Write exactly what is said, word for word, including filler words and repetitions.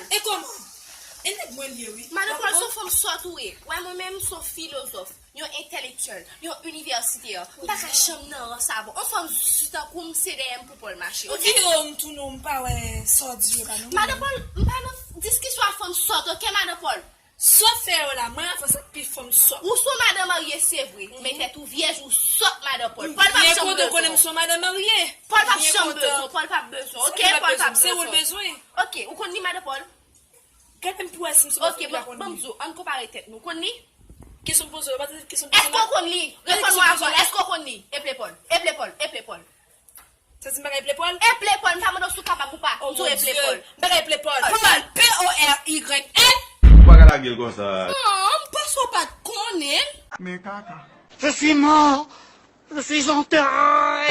E kòman? E nèg mwen l ye, wi. Madan Paul, se yon fanm sòt ou ye. Wè, mwen menm, se yon filozòf, yon entèlektyèl, yon inivèsitè. M pa ka janm nan rans avè w. Yon fanm sòt tankou m, se dèyè m pou Paul mache, oke? Vire w, m tounen w, m pa wè sa w di yo pa nan. Madan Paul, m pa nan diskisyon ak fanm sòt, oke, Madan Paul? Sa w fè yo la, mwen avan sa pi fanm sòt. Ou se yon madan marye, se vre. Men tèt ou vyèj, ou sòt, Madan Paul. Paul p ap janm bezwen w. Ou byen kontan konnen m se yon madan marye. Paul p ap janm bezwen w, Paul p ap bezwen w, oke? Paul p ap bezwen w. Se ou l bezwen. Oke, ou konn li, Madan Paul? Gade m pou wè si m se yon fanm ki pa konn li. Oke, bon, ban m di w, ann konpare tèt nou. Ou konn li? Kesyon m poze w, pa t kesyon pèsonèl. Èske w konn li? Reponn mwen avan. Èske w konn li? Eple Paul. Eple Paul. Eple Paul. Sa di m pa ka eple Paul? Eple Paul, m pa mande w si w kapab ou pa. M di w eple Paul. M pa ka eple Paul. Paul, P O L Y L. Ou pa ka lage l konsa. Non, m panse w pa t konnen l. Men kaka. Je suis mort. Je suis enterré.